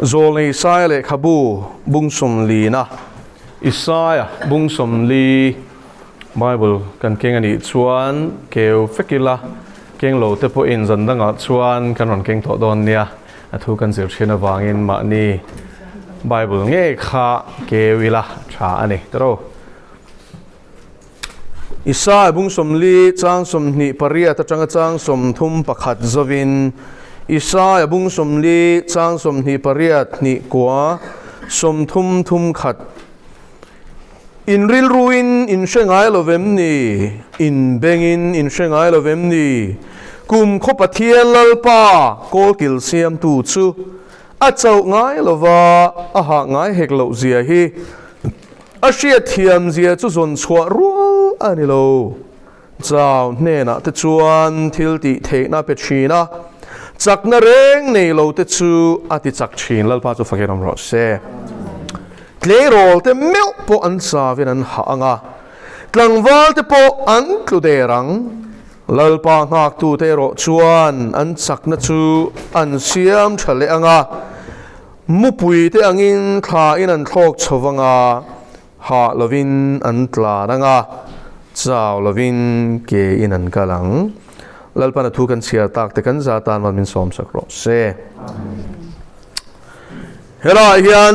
Zawlnei Isaia lehkhabu bung sawmlina Isaia bung sawmli Bible kan keng a nih chuan keu vek ila, keng lo te pawhin zan dangah chuan kan rawn keng tawh dawn nia, a thu kan zir thin avangin mahni Bible ngei kha keu ila tha a ni tawh. Isai bung 40 chang 28 atanga chang 31 zovin Isai bung 40 chang 28 hnih kua 30 thum khat In rilruin in hre ngai lo vem ni? In bengin in hre ngai lo vem ni? Kum khaw Pathian Lalpa kawlkil siamtu chu a chauh ngai lova a hah ngai hek loh zia hi A hriatthiam zia chu zawn chhuah rual a ni lo. Chau hnenah te chuan thil tih theihna pe thin a, chakna reng nei lo te chu a ti chak thin. Lalpa chu fakin awm rawh se. Tleirawl te meuh pawh an chavin an hah ang a, tlangval te pawh an tlu der ang. Lalpa nghaktute erawh chuan an chakna chu an siam tha leh ang a, Mupui te angin thla in an thlawk chho vang a, hah lovin an tlan ang a, chau lovin ke in an kal ang. Lalpan a thu kan chhiar tak te kan za tan van min sawm sak rawh se. Helaiah hian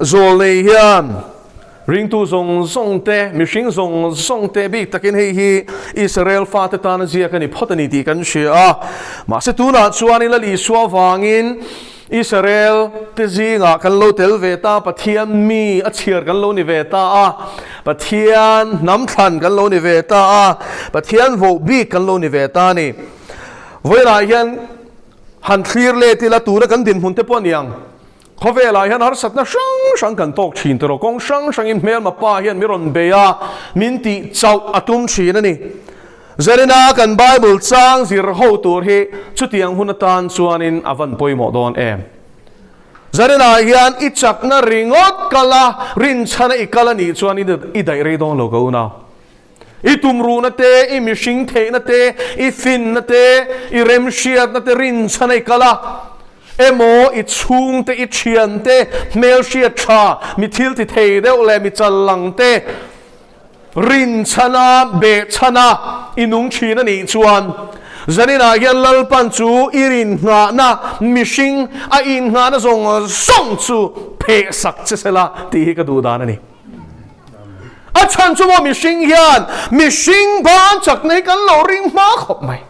zawlnei hian Ringtu zawng zawng te, mihring zawng zawng te bik takin hei hi Israel fate tana ziak a ni phawt a ni tih kan hria a. Mahse tunah chuanin Lal Isua vangin Israel te zingah kan lo tel ve ta, Pathian mi a chhiar kan lo ni ve ta a, Pathian hnam thlan kan lo ni ve ta a, Pathian voh bik kan lo ni ve ta a ni. Vawiinah hian han thlir let ila tuna kan dinhmun te pawh a ni ang. Khawvelah hian harsatna hrang hrang kan tawk thin tawh, kawng hrang hrangin hmelma pa hian mi rawn bei a, min tih chauh a tum thin a ni. Zarina kan Bible chang zir ho tur hi chutiang hun atan chuanin a van pawimawh dawn em? Zarina hian i chakna ringawt kal a, rinchhana i kal a nih chuan i daih rei dawn lo ka unau. I tumruhna te, i mihring theihna te, i finna te, i remhriatna te rinchhan a i kal a, emaw i chhungte, i thiante, hmelhriat tha, mi thil ti thei deuh leh mi chal lang te rinchhan a, behchhan a i nung thin a nih chuan zaninah hian Lalpan chu i rinngahna, mihring a innghahna zawng zawng chu phehsak che sela tih hi ka duh dan a ni. A chhan chu maw mihring hian mihring ban chakna hi kan lo ring hma khawp mai.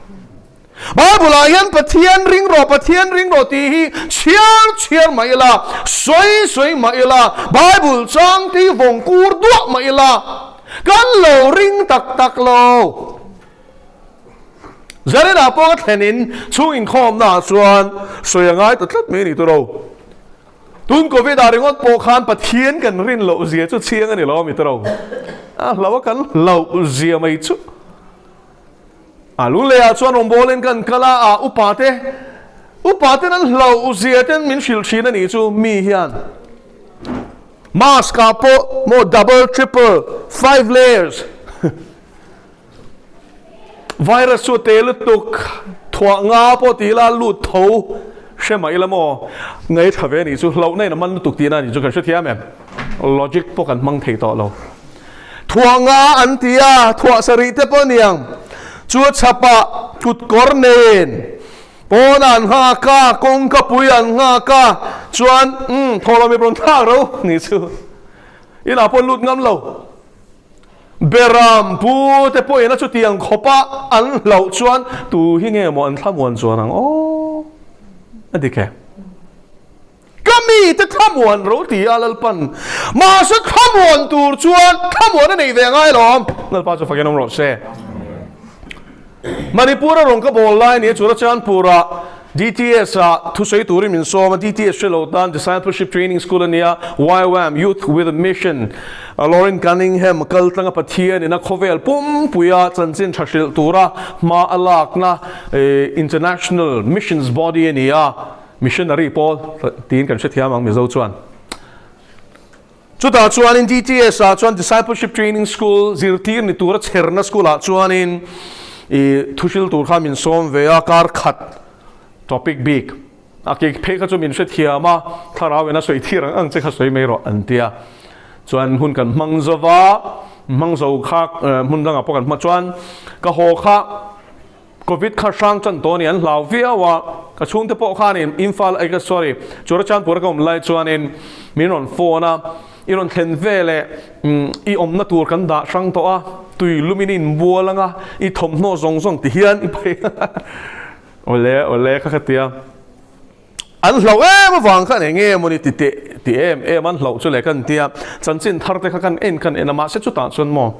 Bible ah hian Pathian ring rawh, Pathian ring rawh tih hi chhiar chhiar mah ila, sawi sawi mah ila, Bible chang te hi vawng kur duah mah ila, kan lo ring tak tak lo. Zarinah pawh ka thlen in chhung inkhawmna ah chuan sawi a ngai ta tlat mai a ni tawh lo. Tun Covid ah ringawt pawh khan Pathian kan rin loh zia chu chiang a ni lo a mi tawh. A hlo a kan hloh zia mai chu. A lunglei ah chuan rawngbawlin kan kal a, a upa te upa ten an hloh zia ten min hrilh thin a nih chu mi hian mask ah pawh maw double triple five layers Virus chu te lutuk thuah nga pawh ti ila lut tho hre mah ila maw ngei tha ve anih chu hlauhna in a man lutuk tihna anih chu kan hrethiam em logic pawh kan hmang thei tawh lo thuah nga an ti a thuah sarih te pawh aniang chu chhapah kut kawr nen pawn an nghak a kawngka pui an nghak a chuan umm thawhlawm i rawn thlak ro nih chu inah pawh lut ngam lo. Beram pu te pawhin a chutiang khawpa an hlauh chuan tu hi nge maw an thlamuan chuan ang aw? A dik e. Ka mi te thlamuan ro ti a Lalpan. Mahse thlamuan tur chuan thlamuan a nei ve angai alawm. Lalpa chu fakin awm rawh se. Manipur a rawn ka bawl lai nia Churachandpur-ah DTS-ah thusawi turin min sawm a, DTS hre lo tan Discipleship Training School a nia, YWAM, Youth With A Mission, Loren Cunningham kal tlanga Pathian ina khawvel pumpuia chanchin tha hrilh tura hma a lakna International Missions Body a ni a, Missionary pawl tiin kan hrethiam ang Mizo chuan. Chutah chuanin DTS ah chuan Discipleship Training School zirtir ni tura chherna school ah chuanin i thuhril tur kha min sawm ve a, kar khat topic bik A ke phei kha chu min hrethiam a, thlarau in a sawi thir ang ang che kha sawi mai rawh an ti a. Chuan hun kan hmang zo va, hmang zo kha hmun dangah pawh kan hma chuan ka haw kha Covid kha hrang chan tawh a ni, an hlau viau a, ka chhungte pawh khanin Imphal ai ka sorry Churachandpur a ka awm lai chuanin min rawn phone a, i rawn thlen veleh i awmna tur kan dah hrang tawh a, tui lumin i inbual anga i thawmhnaw zawng zawng ti hian i phei awle awle kha ka ti a. An hlauh em avang khan eng nge mawni ti teh ti em em an hlauh chu le kan tia chanchin thar te kha kan en kan en a mahse chutah chuan maw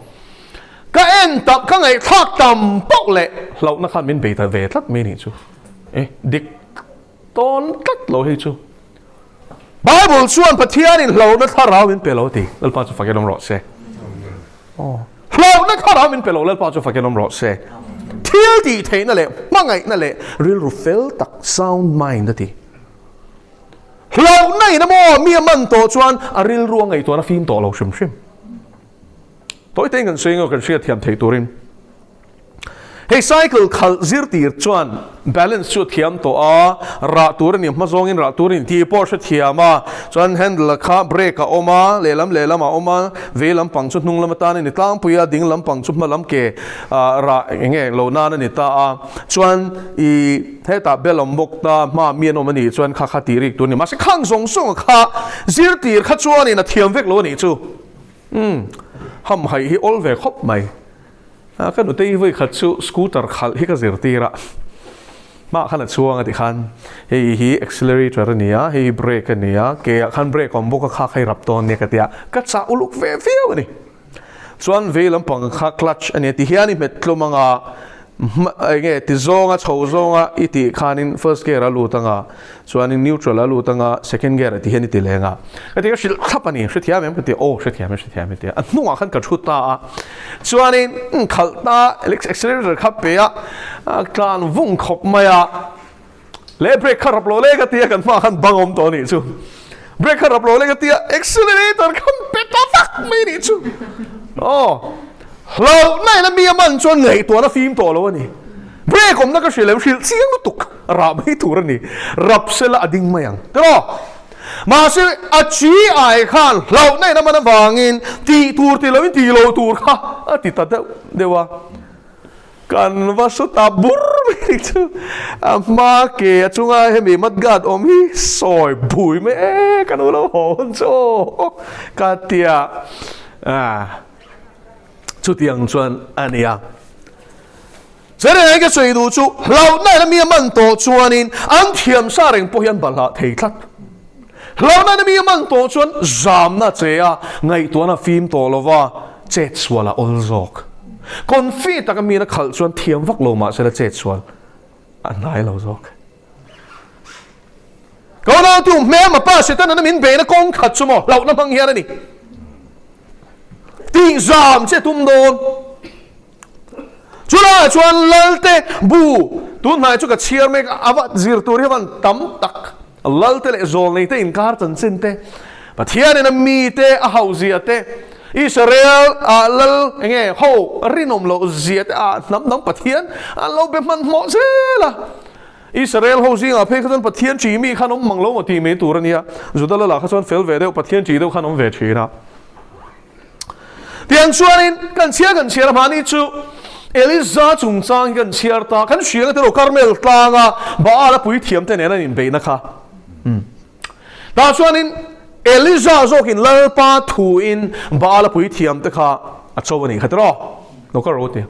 ka en tam ka ngaihthlak tam pauh leh hlauhna khan min bei ta ve tlat mai nih chu e dik tawn tlat lo hei chu Bible chuan Pathianin hlauhna thlarau min pe lo ti Lalpa chu fakin awm rawh se. Aw. Hlauhna thlarau min pe lo Lalpa chu fakin awm rawh se. Thil tih theihna leh hmangaihna leh rilru fel tak, sound mind, a ti. Hlauhna in emaw mi a man tawh chuan a rilru a ngaihtuahna fim tawh lo hrim hrim. Tawi tein kan sawi eng emaw kan hriatthiam theih turin. Hei cycle khalh zirtir chuan balance chu a thiam tawh a, rah tur a ni, hma zawngin rah tur a ni tih pawh a hrethiam a, chuan handle a kha brake a awm a, lehlam lehlam a awm a, vei lampang chu hnung lam atan a ni tlangpui a, ding lampang chu hma lam ke ah rah eng nge lo nan a ni ta a, chuan ih hetah bell awm bawk ta, hma mi an awm a nih chuan kha kha tih rik tur a ni, mahse khang zawng zawng a kha zirtir kha chuanin a thiam vek lo a nih chu, umm hamhaih hi awl ve khawp mai. Ka nutei vawi khat chu scooter khalh hi ka zirtir a, hmah khan a chuang a ti khan hei hi accelerator a ni a, hei hi brake a ni a, ke ah khan brake a awm bawk a kha kha i rap dawn nia ka ti a, ka chah uluk ve viau a ni. Chuan vei lampang kha clutch a ni a ti hian i hmet tlum ang a, eng nge ti zawnga chho zawnga i tih khanin first gear a lut ang a, Chuanin neutral a lut anga second gear a ti hian i ti leng a. Ka ti ka hrilh thlap a ni, hrethiam em ka ti a, aw hrethiam e hrethiam e ti a. A hnungah khan ka thu ta a, chuanin khalh ta accelerator kha pe a, a tlan vung khawp mai a, le brake kha rap lo le ka ti a, kan hmaah khan bang awm tawh a nih chu. Brake kha rap lo le ka ti a, accelerator khan pe ta vak mai a nih chu. Aw hlauhna in a mi a man chuan ngaihtuahna fim tawh lo a ni. Brake awmna ka hrilh em hrilh chiang lutuk. Rah mai tur a ni. Rap sela a ding mai ang. Tiraw? Mahse, a chi ai khan hlauhna in a man avangin tih tur ti loin tih loh tur kha a ti ta deuh deuh a. Kan va su ta bur mai nih chu. A hma ke a chunga hemi mudguard awm hi sawi bui mai e ka nu lo haw hun chu aw ka tia. Chutiang chuan a nia. Chennai ka sawi duh chu hlauhna in a mi a man tawh chuanin an thiam sa reng pawh hi an balhah thei tlat. Hlauhna in a mi a man tawh chuan zamna che a, ngaihtuahna fim tawh lova chet sual a awl zawk. Confi taka mi in a khalh chuan thiam vak lo mahse la chet sual a hnai lo zawk. Ka unautu hmelma pa Setana min beihna kawng khat chu maw hlauhna hmang hian a ni. Tih zam che tum dawn. Chulaiah chuan Lalte bu tun hnai chu ka chhiar mek a, a va zir tur hi a van tam tak. Lalte leh zawlneite inkar chanchin te, Pathianin a mite a hauh zia te, Israel ah lal eng nge ho rinawm loh zia te ah hnam dang Pathian an lo be hmanhmawh zel a. Israel ho zingah phei kha chuan Pathian ṭih mi khan awm mang lo maw tih mai tur a nia. Juda lal ah kha chuan fel ve deuh Pathian ṭih deuh khan awm ve ṭhin a. Tiang chuanin kan chhiar kan chhiar a mahni chu Eliza chungchang hi kan chhiar ta, kan hria nga tilo Karmel tlanga Baal a puithiam te nen an inbeihna kha. Tah chuanin Eliza zawkin Lalpa thuin Baal a puithiam te kha a cho a nih kha tiraw? Lo kal ro ti.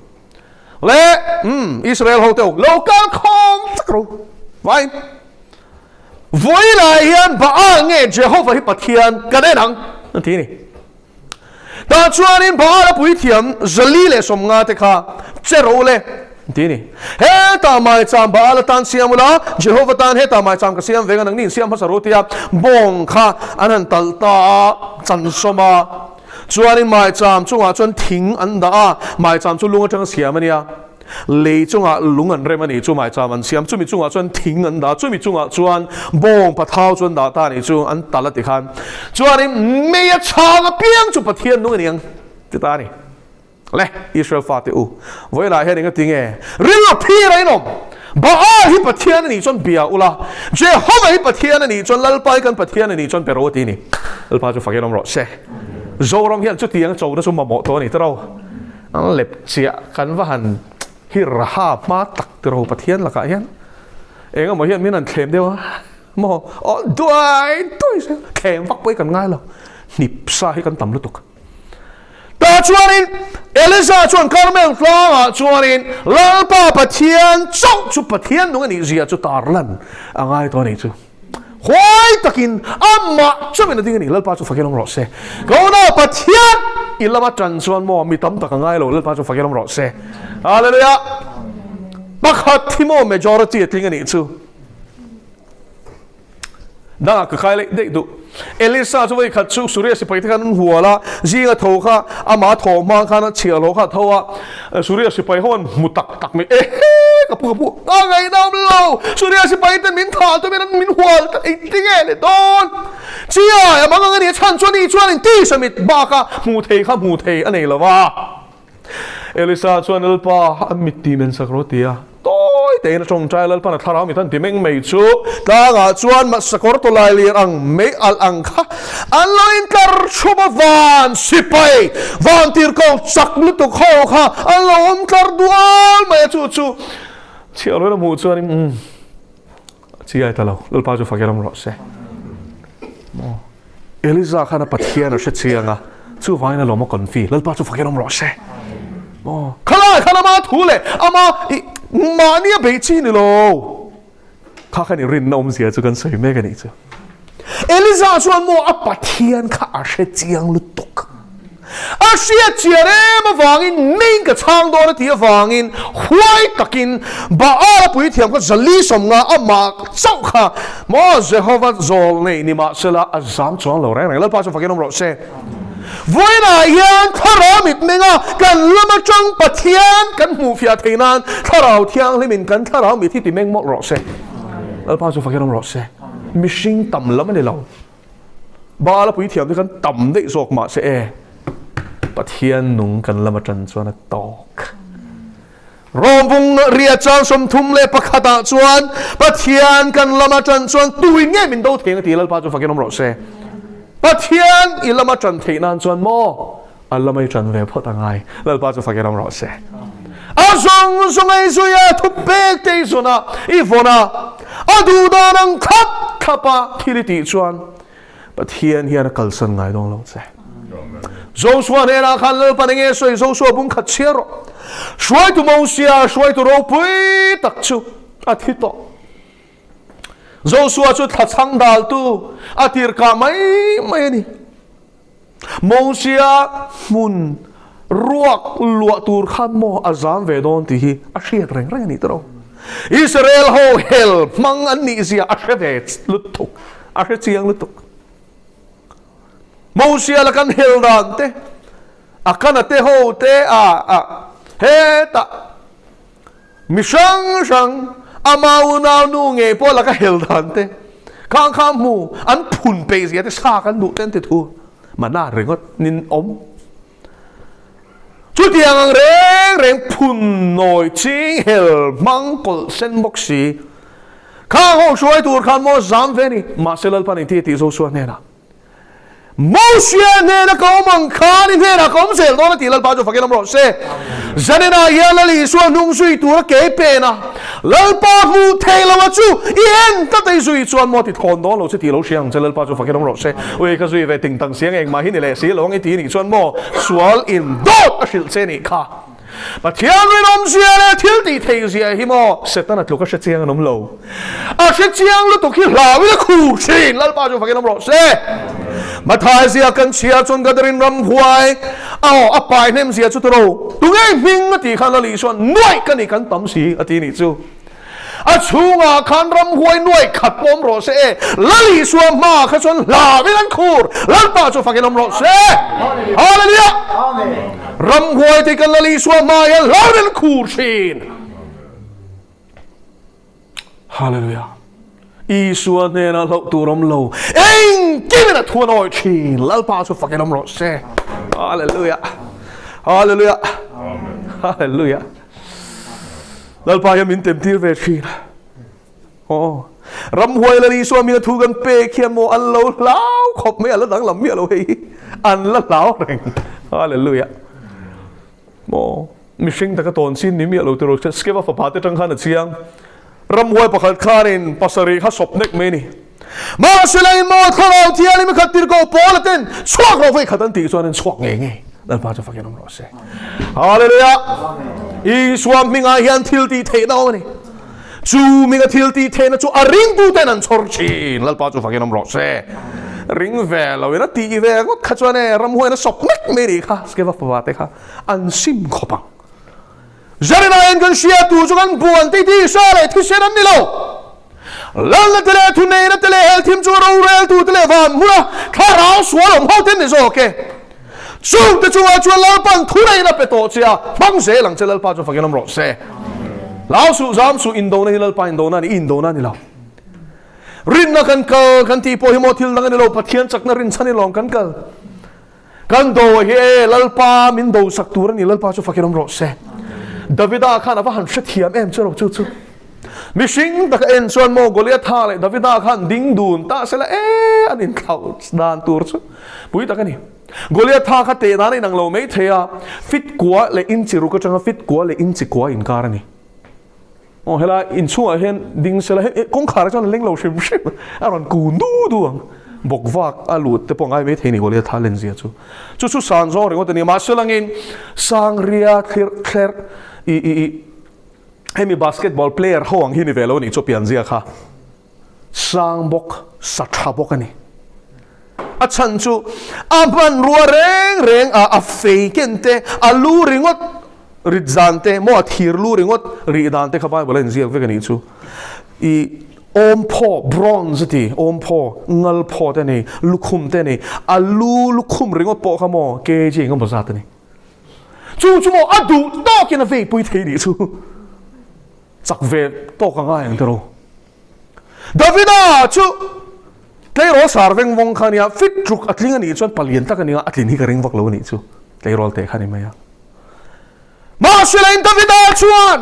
Le, Israel ho te lo kal khawm tak ro. Vai. Vawi lai hian Baal nge Jehova hi Pathian kan en ang an ti a ni. Tah chuanin Baal a puithiam 450 te kha che ro le an ti a ni. Hetah maicham Baal atan siam ula, Jehova tan hetah maicham ka siam veng a, nangni insiam hmasa ru tia bawng kha an han talh ta a, chansawm a. Chuanin maicham chungah chuan thing an dah a, maicham chu lung atanga siam a nia. Lei chungah lung an rem a nih chu maicham an siam, chumi chungah chuan thing an dah, chumi chungah chuan bawng pathau chu an dah ta a nih chu, an tal a ti khan. Chuanin mei a chhang apiang chu Pathian nung a ni ang ti ta a ni. Le, Israel fate u, vawiinah hian engati nge rilru phir a inawm? Baal hi Pathian a nih chuan bia ula, Jehova hi Pathian a nih chuan Lalpa hi kan Pathian a nih chuan pe rawh a ti a ni. Lalpa chu fakin awm rawh se. Zoram hian chutiang chona chu mamawh tawh a ni tiraw. An lep chiah kan va han hir ha hma tak tiraw Pathian lakah hian. Eng emaw hian min han thlem deuh a maw aw duai duai zel thlem vak pawh hi kan ngai lo. Hnip sa hi kan tam lutuk. Tah chuanin Elisa chuan Karmel tlangah chuanin Lalpa Pathian chauh chu Pathian nung a nih zia chu tar lan a ngai tawh a nih chu. Huai takin amah chauhin a ding a ni. Lalpa chu fakin awm rawh se. Kauna Pathian i lama tan chuan maw mi tam tak a ngai lo. Lalpa chu fakin awm rawh se. Hallelujah. Pakhat hi maw majority a tling a nih chu. Dangah ka kai leh daih duh. Elisa chu vawi khat chu Suria sipai te khan an hual a, zinga tho kha amah thaw hma khan a chhiah lo kha a tho a, Suria sipai ho an hmu tak tak mai, Ehe! Ka pu ka pu, a ngaihnawm lo! Suria sipai ten min thah tumin an min hual ta engti nge le dawn? Chiai a mang ang a ni a chhan chuan ni chuan in tisa mit bak a hmu thei kha hmu thei a nei lo va. Elisa chuan Lalpa a mit ti men sak rawh ti a, tawi tein a tawngtai a, Lalpan a thlarau mit an ti meng mai chu tlangah chuan sakawr tawlai lir ang mei alh ang kha an lo intlar chhum a, van sipai van tirko chak lutuk ho kha an lo awm tlar dual mai a, chu chu chhiah rual a hmuh chuanin umm a chiai ta lo, Lalpa chu fak i ram rawh se. Eliza khan a Pathian a hre chiang a, chuvangin a lawm a confi, Lalpa chu fakin awm rawh se. Aw, khalai khan ama thu leh ama i mahni a bei chi ni lo. Kha khan i rinna awmzia chu kan sawi mek a nih chu. Eliza chuan maw a Pathian kha a hre chiang lutuk. A hriat chian em avangin main ka chhang dawn a tih avangin huai takin Baal a puithiam kha zali sawmnga amah chauh kha maw Jehova zawl nei ni mahsela a zam chuang lo reng reng. Lalpa chu fakin awm rawh se. Vawiinah hian Thlarau mitmenga kan lam atang Pathian kan hmuhfiah theih nan Thlarau Thianghlimin kan Thlarau mit hi ti meng mawlh rawh se. Lalpa chu fakin awm rawh se. Mihring tam lam a ni lo. Bala puithiam te khan tam daih zawk mah se e, Pathian nung kan lam atan chuan a tawk. Rawmbung ria chang 31 ah chuan Pathian kan lam atan chuan tuin nge min do theng a ti Lalpa chu fakin awm rawh se. Pathian i lam atan theih nan chuan maw a lam i tan ve phawt a ngai Lalpa chu fakin awm rawh se. A zawng zawng ei zui a thu pek te i zawn a i vawn a a duh dan ang thlap thlap a thil i tih chuan Pathian hian a kalsan ngai dawn lo che. Joshua hnenah khan Lalpan enge sawi Joshua bung khat chhiar rawh. Hruaitu Mosia hruaitu ropui tak chu a thi tawh. Joshua chu thla chhang daltu a tirkah mai mai a ni. Mosia hmun ruak luah tur khan maw a zam ve dawn tih hi a hriat reng reng a ni tawh. Israel ho hel hmang an nih zia a hre ve lutuk, a hre chiang lutuk. Mosia la kan hel dan te, a kana te ho te a a hetah Mi hrang hrang, ama unau nu ngei pawh laka hel dan te, khang kha hmu an phun peih zia te sa kan duh te an ti thu. Mana ringawt nin awm. Chutiang ang reng reng phun nawi ching hel hmang kawlh sen bawk si. Khang ho hruai tur khan maw zam ve ni. Mahse Lalpan engti a tih Joshua hnenah? Mosia hnena ka awm ang khan i hnenah ka awm zel dawn a tih Lalpa chu fakin awm rawh se. Zaninah hian Lal Isua hnung zui tura ke pen a, Lalpa hmuh theih loh a chu i en tlat a i zui chuan maw ti thawn dawn lo che tih lo hria ang che Lalpa chu fakin awm rawh se. Ui ka zui ve ting tang siang engmah hi ni leh si lo ang i ti nih chuan maw sual in dawt a hrilh che nih kha. Pathian rinawmzia leh thil tih theihzia hi maw Setana tluk a hre chiang an awm lo. A hre chiang lutuk hi hlauin a khur thin. Lalpa chu fakin awm rawh se. Mathai zia kan chhiar chuan Gadarin ramhuai aw a pai hnem zia chu turo. Tunge hming a tih khan Lali chuan nuaih ka ni kan tam si a ti nih chu. A chhungah khan ramhuai nuaih khat pawh awm rawh se e. Lal Isua hmaah kha chuan hlauin an khur. Lalpa chu fakin awm rawh se. Hallelujah! Ramhuai te kan Lal Isua hmaah hian hlauin an khur thin. Hallelujah! Isua hnenah hlauh tur awm lo. Engkim in a thu an awih thin. Lalpa chu fakin awm rawh se. Hallelujah! Hallelujah! Hallelujah! Lalpa hian min tem tir ve thin a. Aw. Ramhuai Lal Isua hminga thu kan pek hian maw an lo hlau khawp mai a la danglam miah lo hei hi. An la hlau reng. Hallelujah. Maw mihring taka tawn chin ni miah lo tiraw Skeva fapa te tang khan a chiang. Ramhuai pakhat khanin pasarih kha sawp nek mai a ni. Mahse la in maw thlarau thianghlim i khat tir ko Paula ten chhuak rawh vei khat an tih chuan an chhuak ngei ngei. Lalpa chu fakin awm rawh se. Hallelujah! Isua hmingah hian thil tih theihna awm a ni. Chu hminga thil tih theihna chu a ringtu ten an chhawr thin. Lalpa chu fakin awm rawh se. Ring ve lo in a tih ve ngawt kha chuan e ramhuaiin a sawp nek mai nih kha Skeva fapa te kha an sim khawp ang. Zarinain kan hria tu chu kan buan tih tisa leh thisen an ni lo. Lalna te leh thuneihna te leh helthim chu roreltu te leh van hmuna thlarau sual awm ho ten ni zawk e. Chungte chungah chuan Lalpa'n thuneihna pe tawh che a, hmang zel ang che Lalpa chu fakin awm rawh se. Hlau suh, zam suh, indona hi Lalpa indona a ni, i indona a ni lo. Rinna kan kal kan tih pawh hi maw thil dang a ni lo, Pathian chakna rinchhan i lawm kan kal. Kan do hi e, Lalpa min do sak tur a ni, Lalpa chu fakin awm rawh se. Davida khan a va han hrethiam em chu ro chu chu. Mihring taka en chuan maw Goliatha leh Davida khan ding dun ta sela e an inthlauh dan tur chu pui tak a ni. Goliatha kha teh dan a inang lo mai thei a, fit kua leh inchi ruk atanga fit kua leh inchi kua inkar a ni. Aw helai inchhungah hian ding sela hei kawngkhar ah chuan a leng lo hrim hrim a rawn kun du du ang bawk vak a lut te pawh ngai mai thei ni Goliatha len zia chu chu chu san zawng ringawt a ni mahse langin sangria thlir thler i i i hemi basketball player ho ang hi ni ve lo a nih chu pian zia kha sang bawk sa tha bawk a ni a chhan chu a hmanrua reng reng a a fei ken te a lu ringawt rit zan te maw a thir lu ringawt rih dan te kha bible a inziak vek a nih chu i awmphaw bronze a ti awmphaw ngal phaw te a ni lukhum te a ni a lu lukhum ringawt pawh kha maw kg engemaw zat a ni chu chu maw a duh tawkin a vei pui thei nih chu Chak ve tawk a ngai ang tiraw. Davida chu tleirawl sar veng vawng kha ania, fit tluk a tling a nih chuan palian tak a nia, a tlin hi ka ring vak lo a nih chu, tleirawl teh kha ni mai a. Mahse leh Davida chuan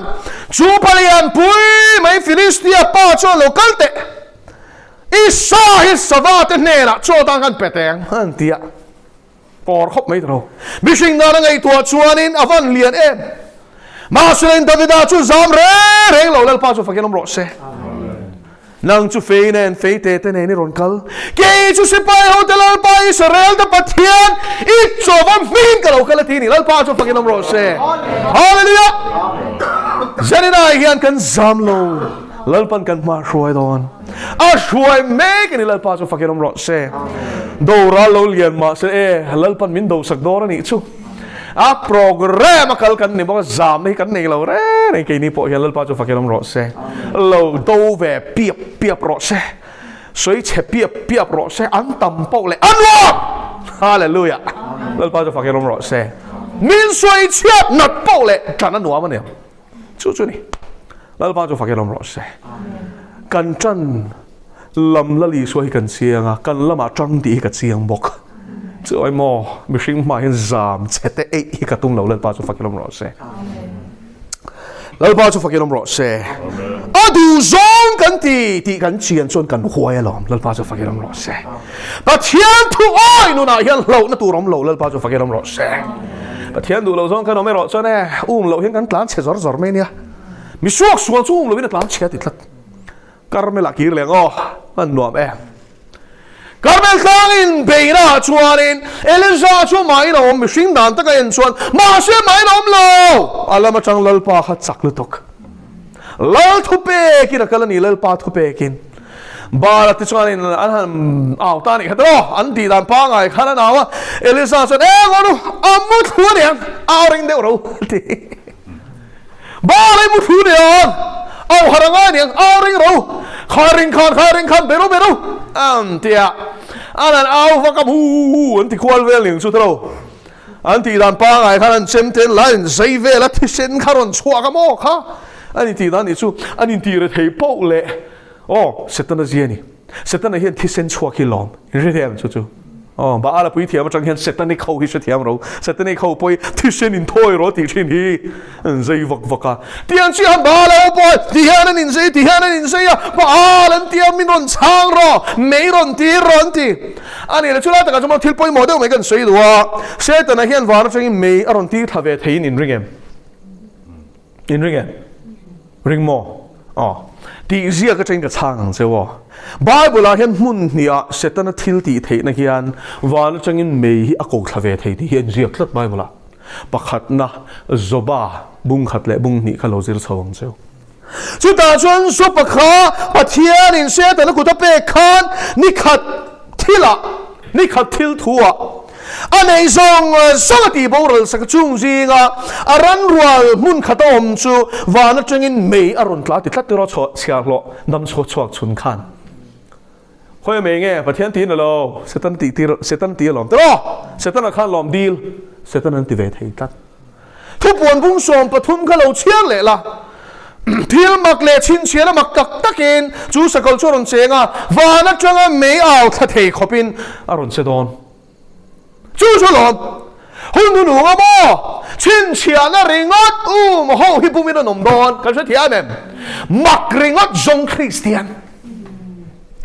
chu palian pui mai Filistia pa chuan lo kal teh, i sa hi sava te hnenah chaw tan khan pe teng an ti a. Kawr khawp mai tawh. Mihring nana ngaihtuah chuanin a van lian em. Mahselain Davida chu zam reng reng lo Lalpa chu fakin awm rawh se. Nang chu fei nen fei te te nen i rawn kal. Kei chu sipai ho te Lalpa Israel te Pathian i chawva hming ka lo kal a ti ni. Lalpa chu fakin awm rawh se. Hallelujah. Zaninah hian kan zam lo. Lalpan kan hma hruai dawn. A hruai mek a ni Lalpa chu fakin awm rawh se. Dora lo lian mah se e Lalpan min do sak dawn a nih chu. A program a kal kan ni bawk a zamna hi kan nei lo reng reng keini pawh hian Lalpa chu fakin awm rawh se. Lo do ve piap piap rawh se. Sawi chhe piap piap rawh se an tam poh leh a nuam. Hallelujah. Lalpa chu fakin awm rawh se. Min sawi chhiat nat poh leh tan a nuam a ni ang. Chu chu ni. Lalpa chu fakin awm rawh se. Kan tan lam Lal Isua hi kan chiang a, kan lamah tang tih hi ka chiang bawk. Chu ai maw, mihring hma hian zam chhe te eih hi ka tum lo Lalpa chu fakin awm rawh se. Lalpa chu fakin awm rawh se. A duh zawng kan ti tih kan chian chuan kan huai alawm. Lalpa chu fakin awm rawh se. Pathian thu awi nunah hian hlauhna tur awm lo Lalpa chu fakin awm rawh se. Pathian duh lo zawng kan awm erawh chuan e um loh hian kan tlan chhe zawr zawr mai nia. Mi suak sual chu um loin a tlan chhe a ti tlat. Karmel ah kir leh ang aw, an nuam e. Karmel tlangin beihna ah chuanin Elija chu mahin a awm mihring dan taka en chuan mahse mahin a awm lo. A lam atang Lalpa kha chak lutuk. Lal thu pekin a kal a ni, Lalpa thu pekin. Baal te chuanin an han au ta a nih kha tawh, an tih dan pangngai khan an au a. Elisa chuan, Eng aw nu, a mu thlu a niang, au ring deuh ro a ti. Baal ei mu thlu niang, au har a ngai niang, au ring ro, kha ring khan, kha ring khan, be ro be ro, an ti a. An han au vak a, hu an ti kual vel niang chu tawh. An tih dan pangngai khan an chem ten la in zai vel a thisen kha rawn chhuak a maw kha a ni tih dan nih chu an intih re thei poh leh aw Setana zia a ni. Setana hian thisen chhuak hi lawm in hre thei ang chu chu. Aw, Baal a puithiam atang hian Setanic ho hi hrethiam ro. Setanic ho pawh hi thisen in thawi rawh tih thin hi an zai vak vak a. Tiang chiah Baal a ho pawh ti hian an inzei, ti hian an inzei a, Baal an tia min rawn chhang rawh, mei rawn tir rawh an ti. A nih leh chulai takah chuan thil pawimawh deuh mai kan sawi duh a, Setana hian van atangin mei a rawn tir thla ve theiin in ring em? In ring em? Ring maw? Aw. Tih ziak atangin ka chhang ang che aw. Bible ah hian hmun hnih ah Setana thil tih theihna hian van atangin mei hi a ko thla ve thei tih hi a inziak tlat Bible ah. Pakhatna, Joba bung khat leh bung hnih kha lo zir chho ang che u. Chutah chuan Joba kha Pathianin Setana kut a pek khan ni khat thilah, ni khat thil thu ah, A nei zawng zawng a tih boral sak chung zinga a ran rual hmun khat a awm chu van atangin mei a rawn tla ti tlat erawh chhuah chhiarhlawh dam chhuak chhuak chhun khan khawi mei nge Pathian tiin alo Satan tih tir Satan ti alawm tiraw Setana khan lawm dil Satan an ti ve thei tlat. Thupuan bung 13 kha lo chhiar leh la. Thil mak leh chhinchhiahna mak tak takin chu sakawlh chu a rawn cheng a, van atanga mei au thla thei khawpin a rawn che dawn. Chu chu lawm hun hnuhnung a maw? Chhinchhiahna ringawt um ho hi bumin an awm dawn kan hrethiam em? Mak ringawt zawng Kristian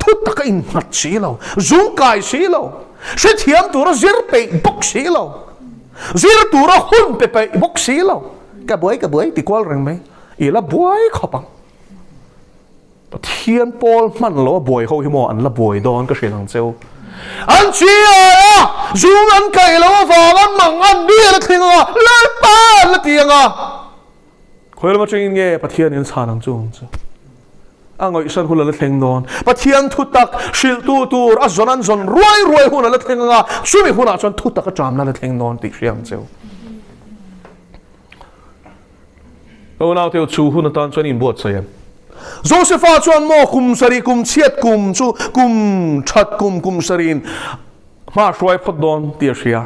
thu taka innghat si lo, zungkai si lo, hrethiam tura zir peih bawk si lo. Zir tura hun pe peih bawk si lo. Ka buai ka buai ti kual reng mai. I la buai khawp ang. Pathian pawl hman lo a buai ho hi maw an la buai dawn ka hrilh ang cheu. An chi ai a, zung an kaih lo avang an mang an bial a thleng anga, Lalpa an la ti anga. Khawi lam atangin nge Pathian in chhan ang chu ang chu? A ngaihsan hun a la thleng dawn. Pathian thutak hrilhtu tur a zawn an zawn ruai ruai hun a la thleng anga, chumi hunah chuan thutak a ṭamna a la thleng dawn tih hria ang cheu. Ka unaute chu hun atan chuan inbuatsaih em? Josefa chuan maw kum sarih kum chhiat kum chu kum ṭhat kum kum sarihin hma hruai phawt dawn tih a hria.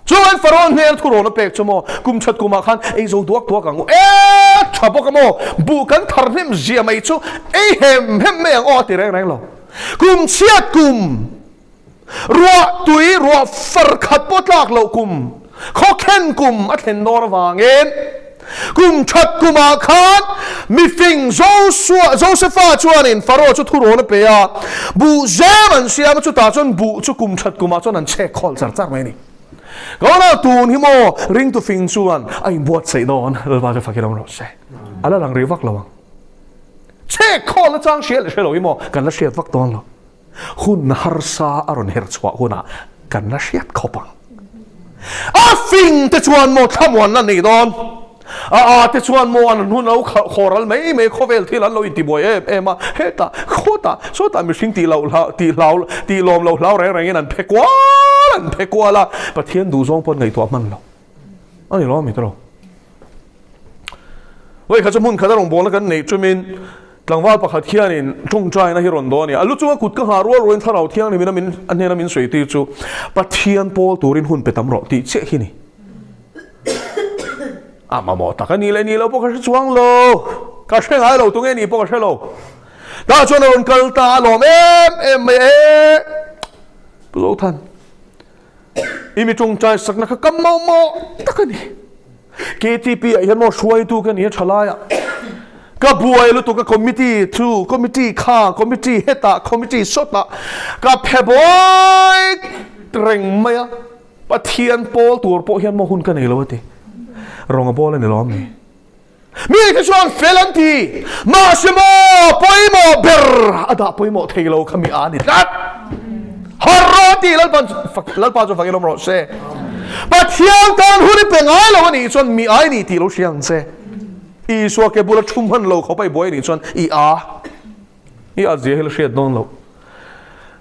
Chuan Pharaoh hmel thurawn a pek chu maw, kum that kumah khan ei zo duak duak ang u, e tha bawk a maw, buh kan thar hnem zia mai chu ei hem hem mai ang aw a ti reng reng lo. Kum chhiat kum, ruah tui ruah far khat pawh tlak loh kum, khawkhen kum a thlen dawn avangin kum that kumah khan mifing Josua, Josefa chuanin Pharaoh chu thurawn a pe a, buh zem an siam a, chutah chuan buh chu kum that kumah chuan an chhek khawl char char mai a ni. Kawnah tun hi maw ringtu fing chuan a inbuatsaih dawn, Lalpa chu fakin awm rawh se. A la lang rih vak lo ang. Chhek khawl nachang hria leh hre lo hi maw kan la hriat vak dawn lo. Hun harsa a rawn her chhuah hunah kan la hriat khawp ang. A fing te chuan maw thlamuanna nei dawn? A a te chuan maw an hun lo khawral mai mai khawvel thil an lo intibuai em em a, hetah khawtah sawtah mihring tih loh hlau tih hlau tih lawm loh hlau reng rengin an phe kual an phe kual a, Pathian duhzawng pawh an ngaihtuah hman lo a ni lo a mi tawh lo. Vawi khat chu hmun khat a rawngbawlna kan neih tumin tlangval pakhat hianin tawngtaina hi rawn dawn a ni. A lu chunga kut ka nghah rual rualin thlarau thianghlimin a min a hnena min sawi tir chu Pathian pawl turin hun pe tam rawh tih chiah hi ni. A mamawh tak a nih leh nih loh pawh ka hre chuang lo. Ka hre ngai lo tunge nih pawh ka hre lo. Tah chuan a rawn kal ta a lawm em em mai e. Pu Zothan. I mi tawngtai sakna kha kam mawh mawh tak a ni. KTP ah hian maw hruaitu ka ni a tha laiah ka buai lutuk a committee thu committee kha committee hetah committee sawtah ka phe buai reng mai a Pathian pawl tur pawh hian maw hun ka nei lo a ti. Rawng a bawl a ni lo ami? Mi te chuan fel an ti, mahse maw pawimawh ber a dah pawimawh thei lo kha mi a ni tlat. Har rawh an ti, Lalpa Lalpa chu fakin awm rawh se. Pathian tan hun i pe ngai lo a nih chuan mi ai ni tih lo hria ang che. Isua ke bula thu hman lo khawp a i buai a nih chuan i a. I a zia hi la hriat dawn loh.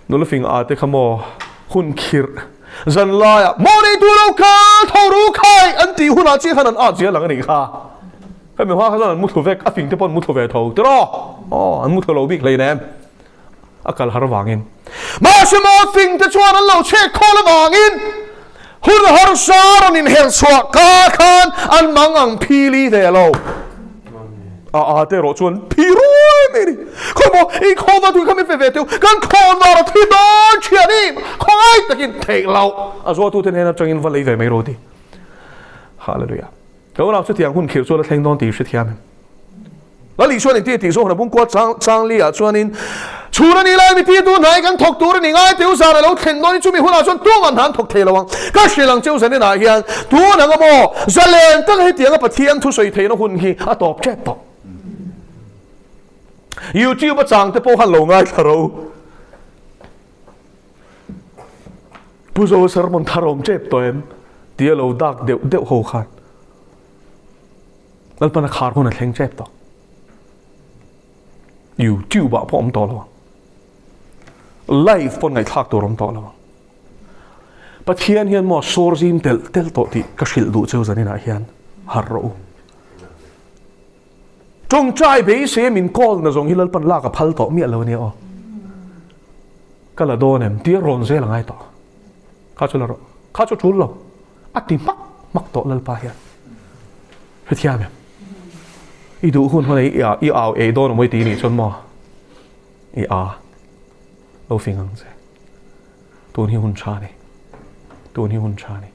Nula fing a te kha maw hun khirh zan laiah maw neitu lo kal tho ru khai an tih hunah chiah khan an at zia lang a nih kha. Hemi hma kha chuan an muthlu vek, a fing te pawh an muthlu ve tho tiraw? Aw an muthlu lo bik hleinem a kal har vangin. Mahse maw fing te chuan an lo chhek khawl avangin hun harsa rawn inherh chhuah ka khan an mang ang phili ve lo. A a te erawh chuan phi ruai. mai a ni. Khawi maw, i khawnvar tui kha min pe ve teu, kan khawnvar a thi dawn thian i, khawngai takin theih loh a zualtute hnen atangin va lei ve mai rawh ti. Hallelujah. Ka unau chutiang hun khirh chu a la thleng dawn tih i hrethiam em? Lal Isuan engti a tih zawk na bungkua chang changli ah chuanin chhun a nih lai mi ti tu hnai kan thawk tur a ni ngai teu zan a lo thlen dawn in chumi hunah chuan tumah hna an thawk thei lo ang. Ka hrilh ang cheu zanin ah hian tun ang amaw zalen taka hetiang a Pathian thusawi theihna hun hi a tawp tep tawh. YouTube a chang te pawh khan lo ngaithla ro. Pu Zo sermon thar awm tep tawh em? Tia lo dak deuh deuh ho khan Lalpan a khar hun a thleng tep tawh. YouTube ah pawh awm tawh lo ang. Live pawn ngaihthlak tur awm tawh lo ang. Pathian hian maw sawr zim telh telh tawh tih ka hrilh duh cheu zaninah hian harh rawh u. Tawngtai beisei min call na zawng hi Lalpan lak a phal tawh miah lo ania aw. Ka la dawn em tia rawn zel a ngai tawh. Kha chu la rawh. Kha chu tul lo. A ti hmak hmak tawh Lalpa hian. Hrethiam em? I duh hun hun i i au ei dawn awm i ti nih chuan maw? I a. Lo fing ang che. Tun hi hun tha ni. Tun hi hun tha ni.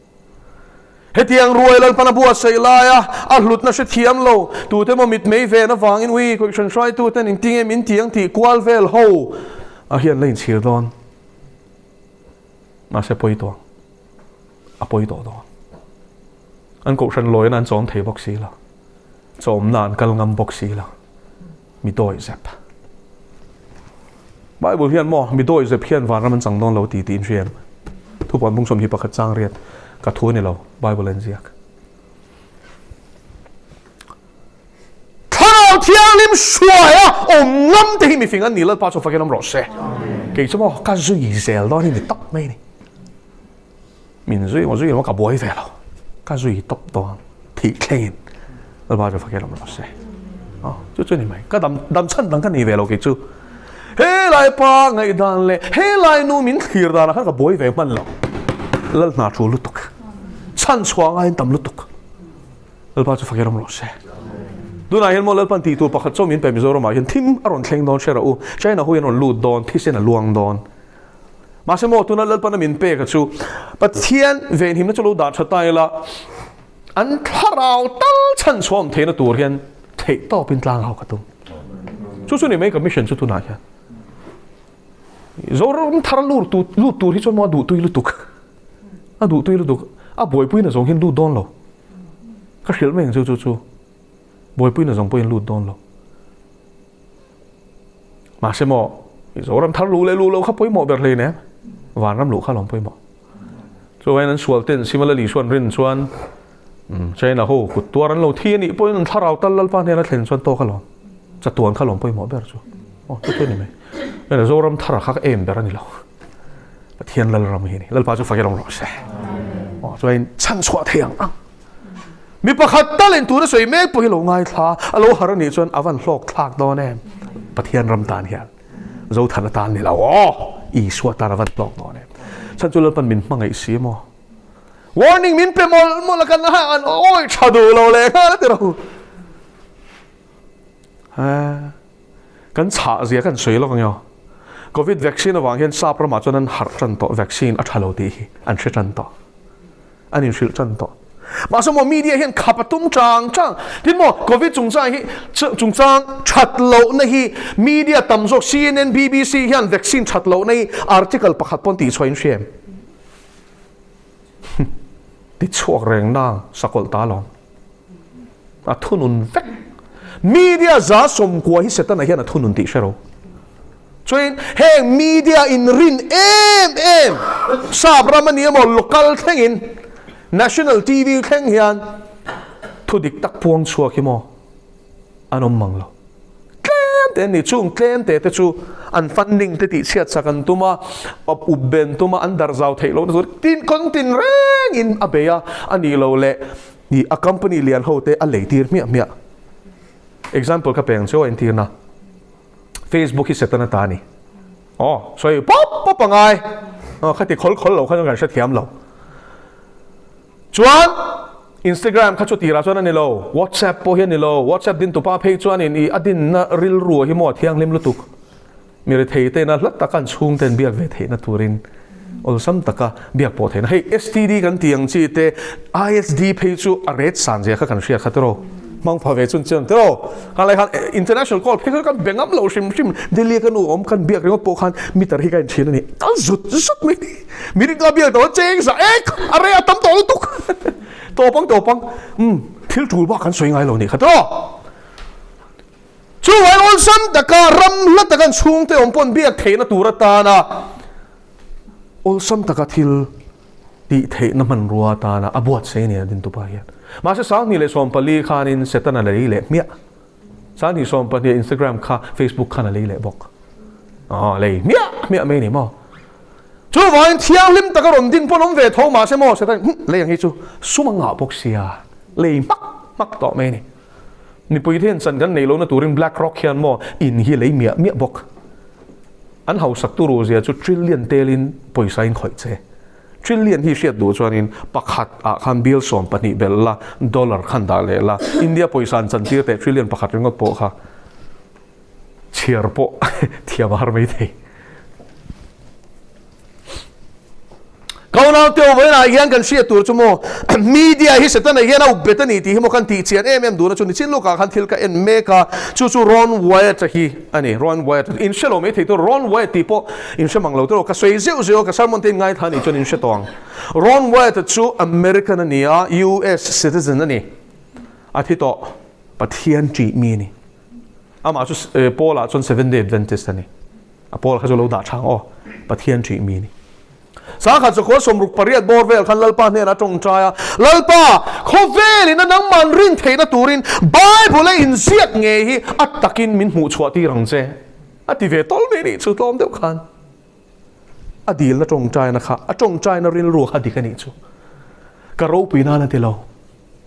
Hetiang ruai Lalpan a buatsaih laia a hlutna hre thiam lo tute maw mitmei ven avangin ui kohhran hruaituten engtinge min ti ang tih kual vel ho a hian la inchhir dawn. Mahse pawi tawh ang. A pawi tawh dawn. An kohhran lawina an chawm thei bawk si lo. Chawmna an kal ngam bawk si lo. Mi dawi zep. Bible hian maw mi dawi zep hian vanram an chang dawn lo ti tiin hria em? Thupuan bung 21 chang riat ka thu a ni lo, Bible a inziak. Thlarau Thianghlim hruaia awm ngam te hi mifing an ni Lalpa chu fakin awm rawh se. Kei chu maw ka zui zel dawn hi ni tawp mai a ni. Min zui maw zui maw ka buai ve lo. Ka zui tawp dawn thih thlengin Lalpa chu fakin awm rawh se. Aw chu chu ni mai. Ka dam dam chhan dang ka nei ve lo kei chu. He lai pa ngaihdan leh he lai nu min thlir danah khan ka buai ve hman lo. Lal hna thu lutuk. Chhan chhuah ngaiin tam lutuk. Lalpa chu fakin awm rawh se. Tunah hian maw Lalpan tih tur pakhat chaw min pe Mizoramah hian thim a rawn thleng dawn hre rawh u. China ho hian rawn lut dawn, thisen a luang dawn. Mahse maw tuna Lalpan a min pek a chu Pathian venhimna chu lo dah tha ta ila an thlarau tal chhan chhuah awm theihna tur hian theih tawpin tlang ho ka tum. Chu chu ni mai ka mission chu tunah hian. Zoram thar lut tur lut tur hi chuan maw a duh tui lutuk. A duh tui lutuk. A buaipui na zawng hian lut dawn lo. Ka hrilh mai ang chu chu chu. Buaipui na zawng pawhin lut dawn lo. Mahse maw, Zoram thar luh leh luh loh kha pawimawh ber hlein em? Vanram luh kha lawm pawimawh. Chuan an sual ten Simala Lisuan rin chuan China ho kut tuar an lo thi a nih pawhin an thlarau tal Lalpa hnena thlen chuan tawk alawm. Chatuan kha lawm pawimawh ber chu. Aw, chu chu a ni mai. Hei Zoram thar kha ka em ber a ni lo. Pathian Lalram hi a ni. Lalpa chu fak i rawng rawh se. Aw, chuan chhan chhuah thei ang ang. Mi pakhat talin tuna sawi mek pawh hi lo ngaithla a lo har a nih chuan a van hlawk thlak dawn em? Pathian ram tan hian Zothana tan ni lo aw, Isua tan a van hlawk dawn em? Chhan chu Lalpan min hmangaih si maw? Warning min pe mawlh mawlh a kan an awi tha duh lo leh nghal a ti ro. Kan chhah zia kan sawi lawk ang emaw? Covid vaccine avang hian sap ramah chuan an harh tan tawh vaccine a tha lo tih hi an hre tan tawh. An inhrilh tan tawh. Mahse maw media hian khap a tum chang chang. Tin maw Covid chungchang hi chungchang that lohna hi media tam zawk CNN, BBC hian vaccine that lohna hi article pakhat pawn tihchhuah in hria em? Ti chhuak reng nang sakawlh ta alawm. A thunun vek. Media za sawmkua hi Setana hian a thunun tih hre ro. Chuan heng media in rin em em sap ram a ni emaw local thlengin national TV thleng hian thu dik tak puang chhuak hi maw an awm mang lo. Tlem te an ni chung tlem te te chu an funding te tih chhiat sak an tum a, up ben tum a an dar zau theih lohna tur tin kawng tin rengin a bei a, a nih loh leh ih a company lian ho te a lei tir hmiah hmiah. Example ka pe ang che aw entirna. Facebook hi Setana ta a ni. Aw, sawi pawp pawp a ngai. Aw, khati khawl khawl lo khan kan hrethiam lo. Chuan. Instagram kha chu tirah chuan a ni lo, WhatsApp pawh hi a ni lo, WhatsApp din tupa phei chuanin i a dinna rilru hi maw a thianghlim lutuk. Mi rethei tena hla taka an chhungten biak ve theihna turin awlsam taka biak pawh theihna. Hei STD kan tih ang chi te ISD phei chu a ret san zia kha kan hriat kha tiraw. Hmang pha ve chun chian tiraw. Khan lai khan international call phei kha kan be ngam lo hrim hrim. Delhi a ka nu awm kan biak ringawt pawh khan meter hi ka inthin a ni. Kal zut zut mai ni. Mi ring ka biak tawh cheng za ek a rei a tam tawh lutuk. Tawp ang tawp ang. Umm thil tul bak kan sawi ngai lo nih kha tiraw. Chuvangin awlsam taka ram hla taka an chhungte awm pawh an biak theihna tur atana awlsam taka thil tih theihna hmanrua atana a buatsaih a ni a dintupa hian. Mahse 2014 khanin Setana lei leh hmiah. 2012 Instagram kha Facebook khan a lei leh bawk. Aw lei hmiah hmiah mai a ni maw. Chuvangin thianghlim taka rawn din pawn awm ve tho mahse maw Setan lei ang hi chu sum a ngah bawk sia lei hmak hmak tawh mai a ni. Mipui te hian chan kan neih lohna turin Black Rock hian maw in hi lei miah miah bawk. An hausak turu zia chu trillion telin pawisa in khawih che. Trillion hi hriat duh chuanin pakhat ah khan bill 12 belh la, dollar khan dah leh la, India pawisa an chantir teh trillion pakhat ringawt pawh kha chhiar pawh thiam a har mai thei. Ka unau teu vawiinah hian kan hriat tur chu maw media hi Setana hian a up bet a ni tih hi maw kan tih chian em em duhna chu nichin lawkah khan thil ka en mek a, chu chu Ron Wyatt-a hi a ni. Ron Wyatt, in hre lo mai thei tur Ron Wyatt tih pawh in hre mang lo tur ka sawi zeuh zeuh a, ka sermon te in ngaithla a nih chuan in hre tawh ang. Ron Wyatt-a chu American a ni a, US citizen a ni. A thi tawh, Pathian ṭih mi a ni. Amah chu Paul-ah chuan Seventh Day Adventist a ni. A pawl kha chu lo dah chang aw, Pathian ṭih mi a ni. Sangkhat chakua 68 bawr vel khan Lalpa hnenah a tawngtai a, Lalpa, khawvelin a nangman rin theihna turin Bible a inziak ngei hi a takin min hmuh chhuah tir ang che, a ti ve tawl mai nih chu tlawm deuh khan. A dilna tawngtaina kha, a tawngtaina rilru kha dik a nih chu. Ka ropui nan a ti lo,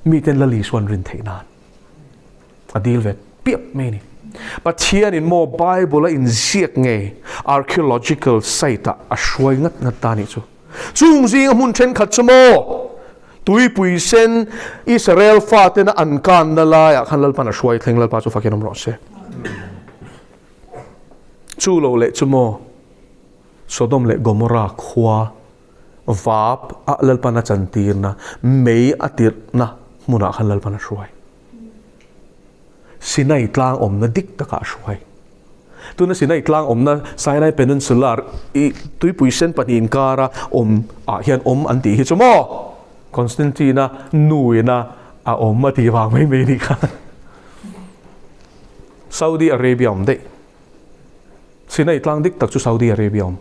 miten Lal Isuan rin theih nan. A dil ve piap mai a ni. Pathianin maw Bible a inziak nge archaeological site ah a hruai ngat ngat ta nih chu. Chung zinga hmun thenkhat chu maw tuipui sen Israel fatena an kanna laiah khan Lalpan a hruai thleng Lalpa chu fakin awm rawh se. Chu lo leh chu maw Sodom leh Gomorrah khua vap a Lalpan a chantirna mei a tirhna hmunah khan Lalpan a hruai. Sinai tlang awmna dik takah a hruai. Tuna Sinai tlang awmna Sinai Peninsula i tuipui sen pahnih inkara awm ah hian awm an tih hi chu maw? Constantine-a nuina a awm a tih vang mai mai nih kha. Saudi Arabia awm daih. Sinai tlang dik tak chu Saudi Arabia awm.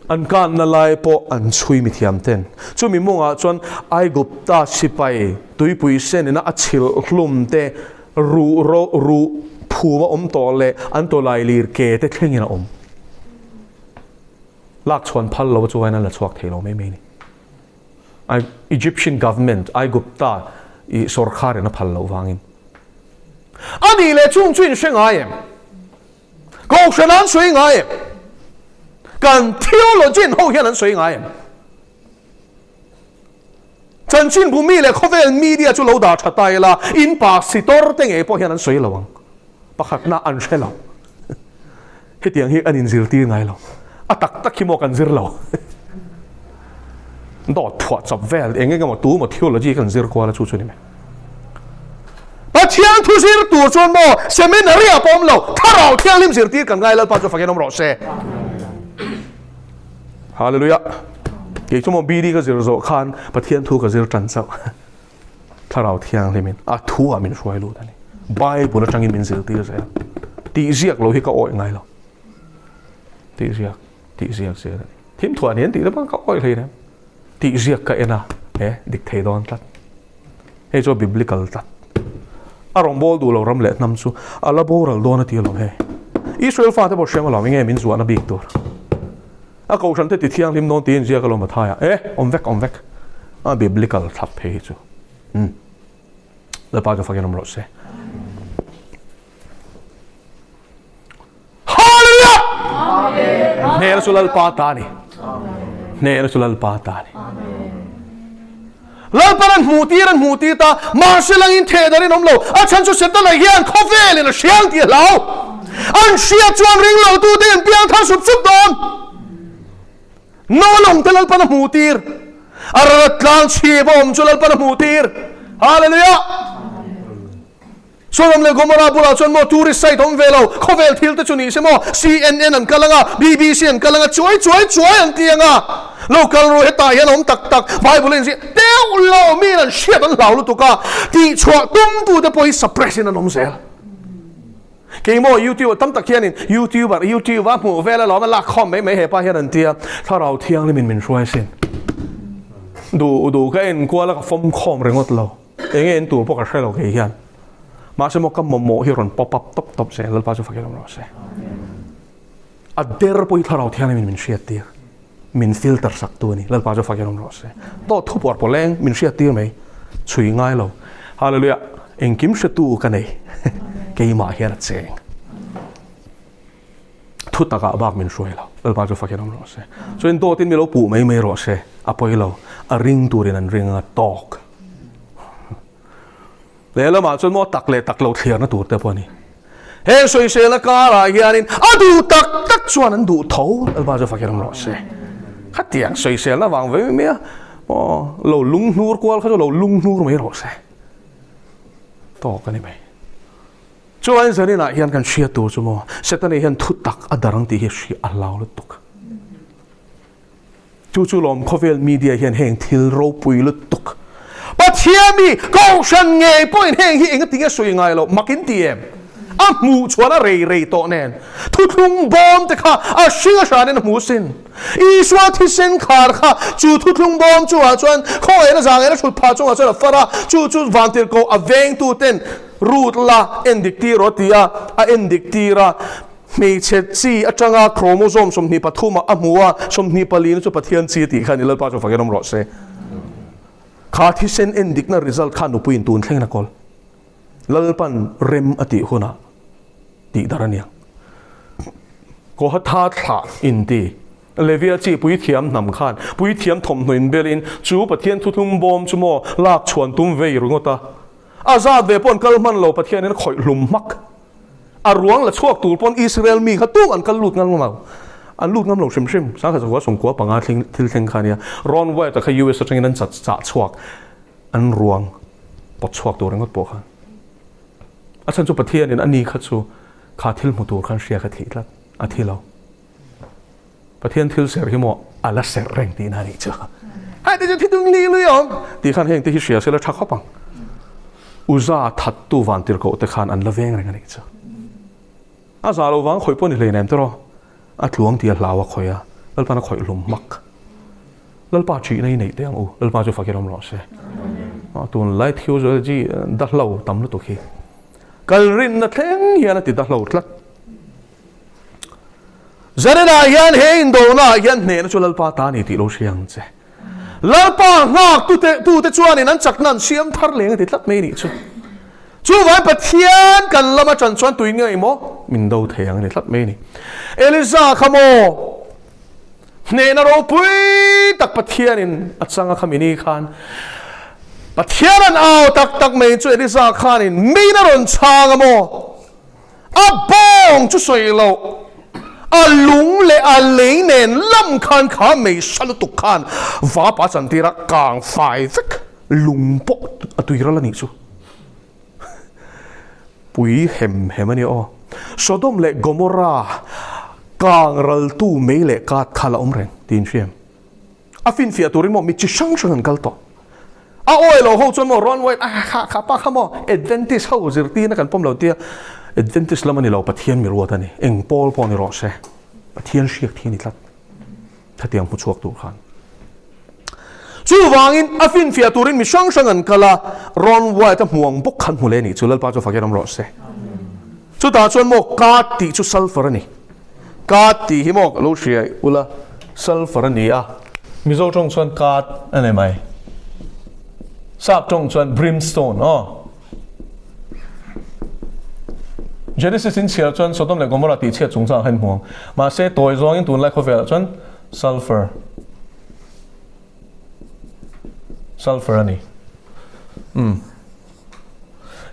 An kanna lai pawh an chhui mithiam ten. Chumi mungah chuan Aigupta sipai tuipui senina a chhilh hlum te, ruh ro ruh phum a awm tawh leh an tawlailir ke te thlengin a awm. Lak chhuan phal lo chuan an la chhuak thei lo mai mai a ni. Egyptian government, Aigupta i sawrkharin a phal loh vangin. A nih leh chung chu in hre ngai em? Kohhran an sawi ngai em? Kan theologian ho hian an sawi ngai em? Chanchinbu mi leh khawvel media chu lo dah tha ta ila, in pasitor te ngei pawh hian an sawi lo ang. Pakhatna an hre lo. Hetiang hi an inzirtir ngai lo. A tak tak hi maw kan zir lo. Dawt phuah chawp vel eng eng emaw tu emaw theology kan zir kual a chu chu ni mai. Pathian thu zir tur chuan maw seminary ah pawh awm lo, Thlarau Thianghlim zirtir kan ngai Lalpa chu fakin awm rawh se. Hallelujah. Kei chu maw BD ka zir zawh khan Pathian thu ka zir tan chauh. Thlarau Thianghlimin a thu ah min hruai lut a ni. Bible atangin min zirtir zel. Tih ziak lo hi ka awih ngai lo. Tih ziak, tih ziak zel a ni. Thim thuah ni an tih te pawh ka awih hlei reng. Tih ziak ka en a, he dik thei dawn tlat. Hei chu a biblical tlat. A rawngbâwl duh lo ram leh hnam chu a la boral dawn a ti alawm hei. Israel fate pawh hriam alawm enge min zuahna bik tur. A kohhran te ti thianghlim dawn tiin ziak alawm a thai a, e awm vek awm vek. A biblical thlap phei hi chu. Umm. Lalpa chu fakin awm rawh se. Hallelujah! Amen. Hnehna chu Lalpa ta a ni. Hnehna chu Lalpa ta a ni. Lalpan an hmuh tir an hmuh tir ta, mahse langin theh dar in awm lo, a chhan chu Setana hian khawvelin a hriang tih a hlau. An hriat chuan ring lo tute an piang thar sup sup dawn. Noa lawng te Lalpan a hmuh tir, a rat tlang chhip a awm chu Lalpan a hmuh tir. Hallelujah! Sodom leh Gomorrah bulah chuan maw tourist site awm ve lo, khawvel thil te chu ni se maw, CNN an kal anga, BBC an kal anga, chuai chuai chuai an ti anga, lo kal ru hetah hian awm tak tak, Bible a inziah deuh lo, miin an hriat an hlau lutuk a, tihchhuah tumtu te pawh hi suppress in an awm zel. Kei maw YouTube tam tak hianin YouTuber, YouTube a hmuh vel alawm a lak khawm mai mai hepa hian an tia, Thlarau Thianghlimin min hruai sin. Duh duh ka enkual a ka fawm khawm ringawt lo. Enge en tur pawh ka hre lo kei hian. Mahse maw ka mamawh hi rawn pop up tawp tawp zel Lalpa chu fakin awm rawh se. A der pawh hi thlarau thianghlim in min hriat tir. Min filter sak tu a ni. Lalpa chu fakin awm rawh se. Dawt thu puar pawh leng min hriat tir mai. Chhui ngai lo. Hallelujah. Engkim hretu ka nei. Keimah hian a cheng. Thu takah bak min hruai lo. Lalpa chu fakin awm rawh se. Chuan dawtin mi lo puh mai mai rawh se. A pawi lo. A ring turin an ring a tawk. Lehlamah chuan maw tak leh tak lo thliarna tur te pawh a ni. Heng sawiselna karah hianin a duh tak tak chuan an duh tho. Lalpa chu fakin awm rawh se. Khatiang sawiselna vang ve mai a maw lo lunghnur kual kha chu lo lunghnur mai rawh se. Tawk a ni mai. Chuan zaninah hian kan hriat tur chu maw Setana hian thu tak a dar ang tih hi hriat a hlau lutuk. Chu chu lawm khawvel media hian heng thil ropui lutuk Pathian mi Kohhran ngei pawhin heng hi engati nge sawi ngai loh mak in ti em? A hmuh chhuan a rei rei tawh nen thuthlung bawm te kha a hring a hranin a hmu sin. Isua thisen khar kha chu thuthlung bawm chungah chuan khawngaihna zangena thut phah chungah chuan a far a, chu chu vantirhkoh a vengtu ten Rut la endik tir aw ti a, a endik tir a, hmeichhe chi atanga chromosome 23 ah a hmu a, 24 na chu Pathian chi a tih kha a ni, Lalpa chu fakin awm rawh se. Kha thisen endikna result kha nupuiin tun thlengin a kawl. Lalpan rem a tih hunah tih dar a niang. Kohatha thlah inti Levia chi puithiam hnam khan puithiam thawmhnaw inbelin chu Pathian thuthlung bawm chu maw lak chhuan tum vei ringawt a. A zat ve pawh an kal hman lo, Pathianin a khawih hlum hmak. A ruang la chhuak tur pawn Israel mi kha tuk an kal lut ngam lo. An lut ngam lo hrim hrim. Sangkhat zakua sawmkua panga thling thil thleng kha ania. Ron Wyatt-a kha US atangin an chat chah chhuak. An ruang pawt chhuak tur ringawt pawh khan. A chhan chu Pathianin a ni kha chu kha thil hmu tur khan hria kha thih tlat. A thi lo. Pathian thil serh hi maw a la serh reng tihna a nih chu. Hei te chu thi tung li lui awm tih khan heng te hi hria sela tha khawp ang. Uza thattu vantirhkoh te khan an la veng reng a nih chu. A za lo vang khawih pawh ni hlei nem tawh a tluang tih a hlau a khawih a, Lalpan a khawih hlum hmak. Lalpa thihna hi neih teh ang u, Lalpa chu fakin awm rawh se. Tunlai theology dahlo tam lutuk hi kal rinna thleng hian a ti dahlo tlat. Zaninah hian he indona hian hnehna chu Lalpa ta a ni tih lo hria ang che. Lalpa nghak tute tute chuanin an chakna an siam thar leng a ti tlat mai a nih chu. Chuvangin Pathian kan lama ṭan chuan tui nge maw min do thei ang a ni tlat mai a ni. Eliza kha maw hnehna ropui tak Pathianin a chang a kha mini khan Pathian an au tak tak mai chu Eliza khanin min a rawn chhang a maw? A bawng chu sawi loh, a lung leh a lei nen lam khan kha mei hra lutuk khan vapa chantir a kang fai vek, lung pawh a tui ral a nih chu. Pui hem hem a ni aw. Sodom leh Gomorrah kang raltu mei leh kat kha la awm reng tiin hriam. A finfiah turin maw mi chi hrang hrang an kal tawh. A awi lo ho chuan maw Ron White a kha kha pa kha maw Adventist ho zirtirna kan pawm lo tia Adventist lam a ni lo Pathian mi ruat a ni eng pawl pawh ni rawh se Pathian hriak thi a ni tlat khatiang hmu chhuak tur khan. Chuvangin a finfiah turin mi hrang hrang an kal a Ron White a hmuang bawk khan hmu leh a nih chu Lalpa chu fakin awm rawh se. Chutah chuan maw Kat tih chu sulfur a ni. Kat tih hi maw ka lo hria ula sulfur a ni a, Mizo tawng chuan kat a ni mai. Sap tawng chuan brimstone aw. Genesis in chhiar chuan Sodom leh Gomorrah tih chhiat chungchang kha in hmu ang. Mahse tawi zawngin tunlai khawvelah chuan sulfur. Sulphur a ni. Umm.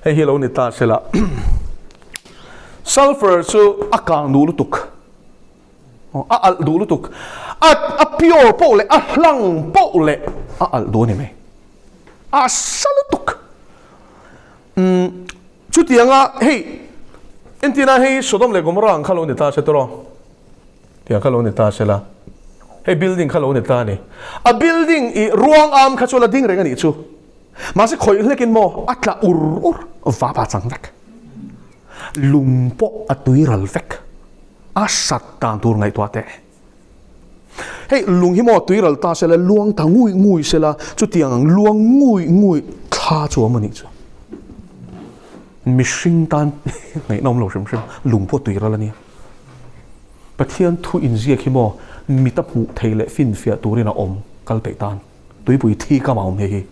Hei hi lo ni ta sela. Sulphur chu a kang duh lutuk. A alh duh lutuk. A a pure poh leh a hlang poh leh a alh duh a ni mai. A sa lutuk. Umm chutianga hei entirna hei Sodom leh Gomorrah ang kha lo ni ta se tawrh aw. Tiang kha lo ni ta sela. Hei building kha lo ni ta a ni. A building i ruang am kha chu la ding reng a nih chu. Mahse khawih hlekin maw a tla ur ur vap a chang vek. Lung pawh a tui ral vek. A sat dan tur ngaihtuah teh. Hei lung hi maw tui ral ta sela luang ta ngui ngui sela chutiang ang luang ngui ngui thla chu awm a nih chu. Mihring tan ngaihnawm lo hrim hrim lung pawh tui ral a nia. Pathian thu inziak hi maw mita hmuh thei leh finfiah turin a awm kal peih tan. Tuipui thi kam a awm hei hi.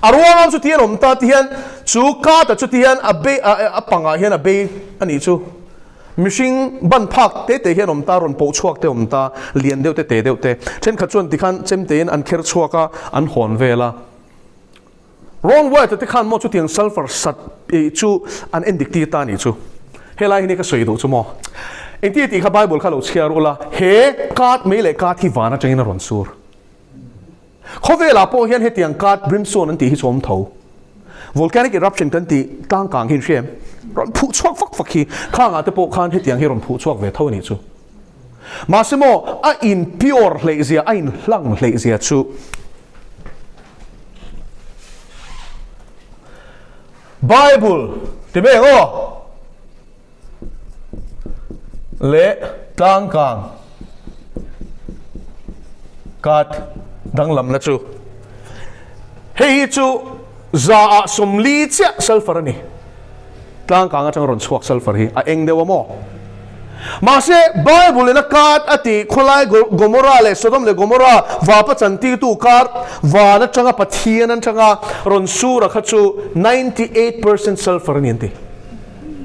A ruangam chu tihian awm ta tihian chu kata chu tihian a bei a pangah hian a bei a nih chu. Mihring ban phak te te hian awm ta rawn poh chhuak te awm ta lian deuh te te deuh te. Thenkhat chuan tikhan chemtein an kher chhuak a an hawn vel a. Ron White-a te khan maw chutiang sulphur sat chu an endik tir ta a nih chu. Helai hi nia ka sawi duh chu maw. Engtia tih kha Bible kha lo chhiar ula, he kat mei leh kat hi van atangin a rawn sur. Khawvelah pawh hian hetiang kat brimstone an tih hi chu awm tho. Volcanic eruption kan tih tlangkang hi in hria em? Rawn phuh chhuak vak vak hi. Khangah te pawh khan hetiang hi rawn phuh chhuak ve tho a nih chu. Mahse maw, a in pure hleihzia, a in hlang hleihzia chu Bible ti mai ang aw leh tlangkang kat danglamna chu hei hi chu za ah 40 chiah sulphur a ni. Tlangkang atanga rawn chhuak sulphur hi a eng deuh a maw? Mahse, Bible in a kar a tih khawlai Gomorrah leh Sodom leh Gomorrah vapa chantirtu kar van atanga Pathian atanga rawn sur a kha chu 98% sulphur a ni an ti.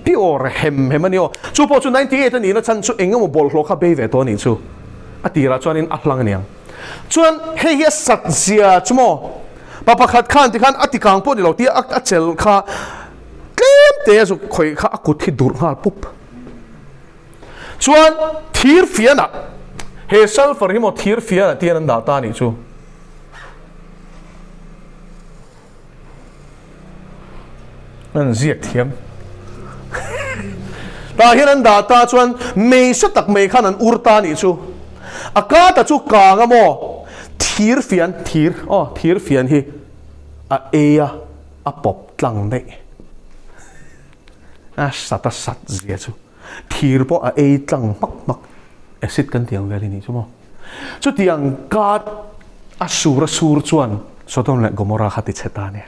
Pure hem hem a ni aw. Chu pawh chu 98 a nihna chhan chu eng emaw bawlhhlawh kha bei ve tawh a nih chu. A tirah chuanin a hlang a niang. Chuan hei hi a sat zia chu maw? Pa pakhat khan tikhan a tikang pawh ni lo tia a chelh kha Tlem te a zuk khawih kha a kut hi durh nghal pup. Chuan thir fianah he sulphur hi maw thir fianah tian an dah ta nih chu. An ziak thiam. Tah hian an dah ta chuan mei sa tak mai khan an ur ta nih chu. A kata chu kang a maw thir fian thir aw thir fian hi a ei a. A pawp tlang daih. A sat a sat zia chu thir pawh a ei tlang hmak hmak. Acid kan tih ang vel hi nih chu maw. Chutiang kat a sur a sur chuan Sodom leh Gomorrah kha ti chhe ta nia.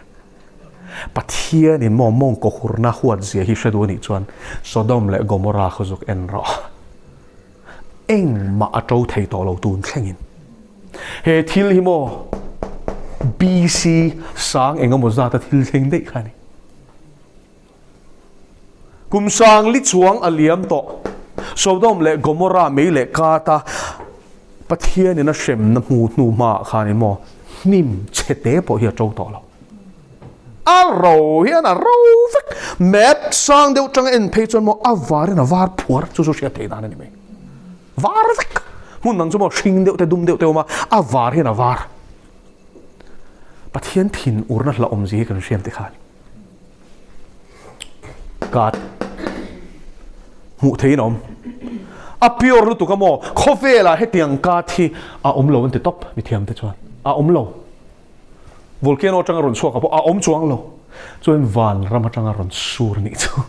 Pathianin maw mawngkaw hurna huat zia hi hre duh a nih chuan Sodom leh Gomorrah khaw zuk en rawh. Engmah a to thei tawh lo tun thlengin. He thil hi maw BC sang eng emaw zata thil thleng daih kha a ni. Kum sang li chuang a liam tawh. Sodom leh Gomorrah mei leh kata Pathianin a hremna hmu hnu hmaah khanin maw hnim chhe te pawh hi a to tawh lo. A ro hian a ro vek. Map sang deuh tanga en phei chuan maw a varin a var phuar chu chu hriat theih dan a ni mai. Var vek. Hmun dang chu maw hring deuh te dum deuh te awm a, a var hian a var. Pathian thin urna hla awmzia hi kan hriam te khan. God hmuh theihin a awm. A pure lutuk a maw khawvelah hetiang God hi a awm lo an ti tawp mithiam te chuan. A awm lo. Volcano atanga rawn chhuak a pawh a awm chuang lo. Chuan van ram atanga rawn sur nih chu.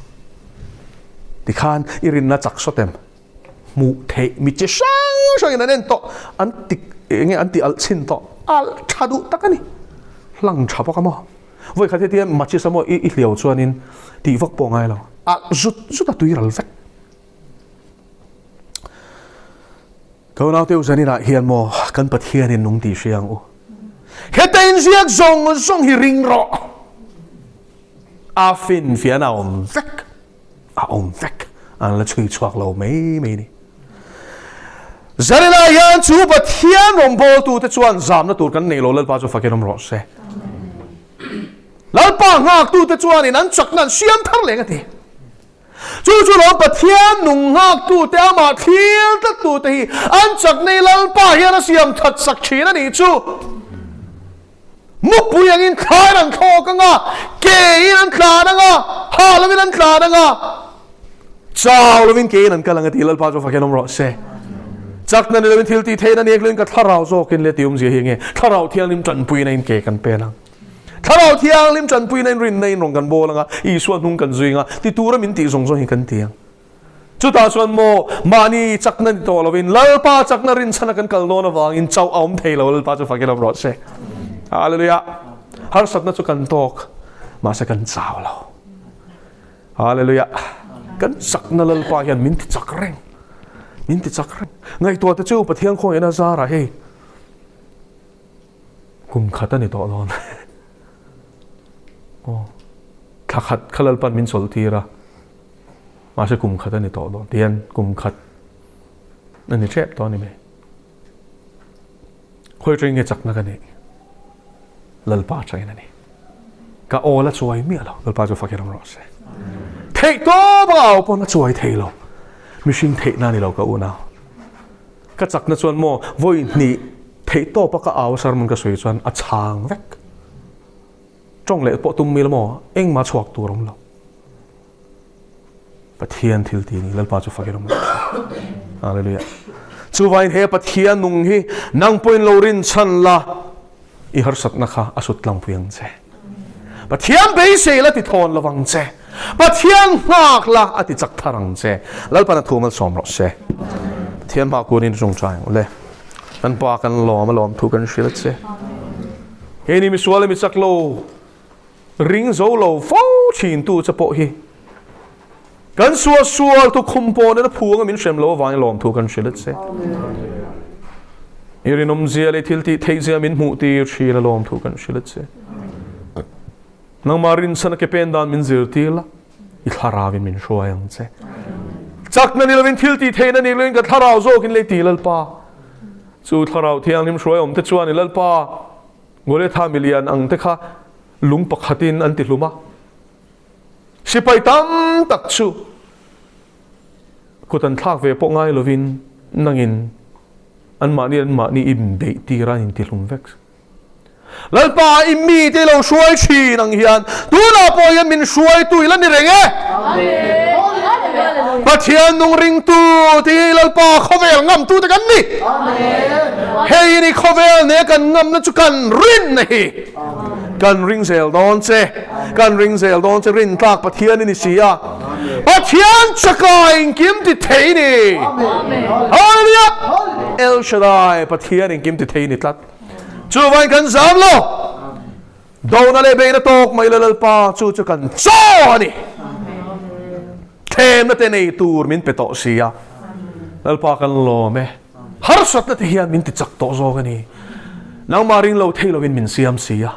Tikhan i rinna chak sawt em? Hmuh theih mi chi hrang hrangin an en tawh. An ti enge an ti alh chhin tawh. Alh tha duh tak a ni. Hlang tha bawk a maw? Vawi khat hetia machis a maw i hliau chuanin tih vak pawh ngai lo. Alh zut zut a tui ral vek. Ka unaute u zaninah hian maw kan Pathianin nung tih hria ang u. Heta inziak zawng zawng hi ring rawh. A finfiahna a awm vek, a awm vek. An la chhui chhuak lo mai mai ni. Zaninah hian chu Pathian rawngbawltute chuan zamna tur kan nei lo, Lalpa chu fakin awm rawh se. Lalpa nghaktute chuanin an chakna an siam thar leng a ti. Chu chu lawm Pathian nung nghaktute amah thlir tlattute hi an chakna hi Lalpa hian a siam that sak thin a nih chu. Mupui angin thlain an thlawk ang a, kein an tlan ang a, ha lovin an tlan ang a, chau lovin kein an kal ang a ti Lalpa chu fakin awm rawh se. Chakna ni lovin thil tih theihna ni lovin ka thlarau zawkin le tih awmzia hi enge? Thlarau Thianghlim tanpuina in ke kan pen ang. Thlarau Thianghlim tanpuina in rinna in rawn kan bawl ang a, Isua hnung kan zui ang a, ti tura min tih zawng zawng hi kan ti ang. Chutah chuan maw, mahni chakna ni tawh lovin Lalpa chakna rinchhana kan kal dawn avangin chauh a awm thei lo, Lalpa chu fakin awm rawh se. Hallelujah. Harsatna chu kan tawk, mahse kan chau lo. Hallelujah. Kan chakna Lalpa hian min ti chak reng. Min ti chak reng. Ngaihtuah te chu Pathian khawngaihna zarah hei kum khat a ni tawh dawn. Aw, thla khat kha Lalpan min chawlh tir a. Mahse kum khat a ni tawh dawn tihian kum khat a ni tep tawh a ni mai. Khawi atangin nge chakna ka neih? Lalpa atangin a ni. Ka awl a chuai miah lo. Lalpa chu fakin awm rawh se. Theih tawp a au pawn a chuai thei lo. Mihring theihna a ni lo ka unau. Ka chakna chuan maw vawi hnih theih tawp a ka au sermon ka sawi chuan a chhang vek. Tawng leh pawh tum mil maw engmah chhuak tur awm lo. Pathian thil ti ni Lalpa chu fakin awm rawh se. Hallelujah. Chuvain he Pathian nung hi nang pawhin lo rin chhan la i harsatna kha a sut tlangpui ang che. Pathian beisei la ti thawn lovang che. Pathian nghak la a ti chak thar ang che. Lalpan a thu malsawm rawh se. Pathian hma kunin tawngtai ang ule. Kan pa kan lawm a lawm thu kan hrilh che. Hei ni misual mi chak lo Ring zo lo fo thin tu che pawh hi kan sual sual tu khum pawh nena phu anga min hrem lo avangin lawmthu kan hrilh a che. I rinawmzia leh thil tih theihzia min hmuh tir thin a lawmthu kan hrilh a che. Nangmah rinchhan a ke pen dan min zirtir la, i thlarauin min hruai ang che. Chakna ni lovin thil tih theihna ni lovin ka thlarau zawkin lei ti Lalpa. Chu thlarau thianghlim hruai awm te chuan i Lalpa Goliatha milian ang te kha lung pakhatin an ti hlum a, sipai tam tak chu kut an thlak ve pawh ngai lovin nangin anmahni anmahni inbeih tir a an inti hlum vek. Lalpa i mite i lo hruai thin ang hian tunah pawh hian min hruaitu i la ni reng e. Pathian nung ringtu te hi Lalpa khawvel ngamtu te kan ni. Hei ni khawvel ne kan ngamna chu kan rinna hi. Kan ring zel dawn che. Kan ring zel dawn che rin tlak Pathian i ni si a. Pathian chaka engkim ti thei ni. Hallelujah! El Shaddai Pathian engkim ti thei ni tlat. Chuvain kan zam lo. Dona leh beihna tawk mai la Lalpa chu chu kan chaw a ni. Thlemna te nei tur min pe tawh si a. Lalpa kan lawm e. Harsatna te hian min ti chak tawh zawk a ni. Nangmah ring lo thei lovin min siam si a.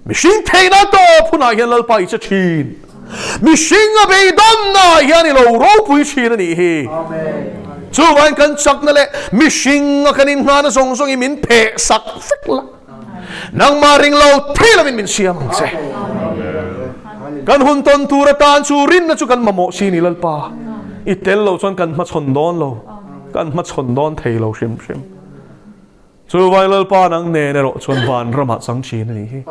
Mihring theihna tawp hunah hian Lalpa i che thin. Mihring a beidawnna ah hian i lo ropui thin a nih hi. Chuvangin kan chakna leh mihring a kan inngahna zawng zawng hi min pheh sak vek la. Nangmah ring lo thei lovin min siam ang che. Kan hun tawn tur atan chu rinna chu kan mamawh si ni Lalpa. I tel lo chuan kan hmachhawn dawn lo. Kan hmachhawn dawn thei lo hrim hrim. Chuvai Lalpa nang nen erawh chuan van ramah chang thin a nih hi.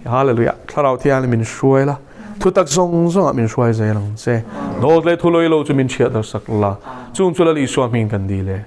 Hallelujah. Thlarau Thianghlim min hruai la. Thutak zawng zawngah min hruai zel ang che. Dawt leh thu lawi lo chu min chhiat darsak la. Chung chu Lal Isua hming kan dil e.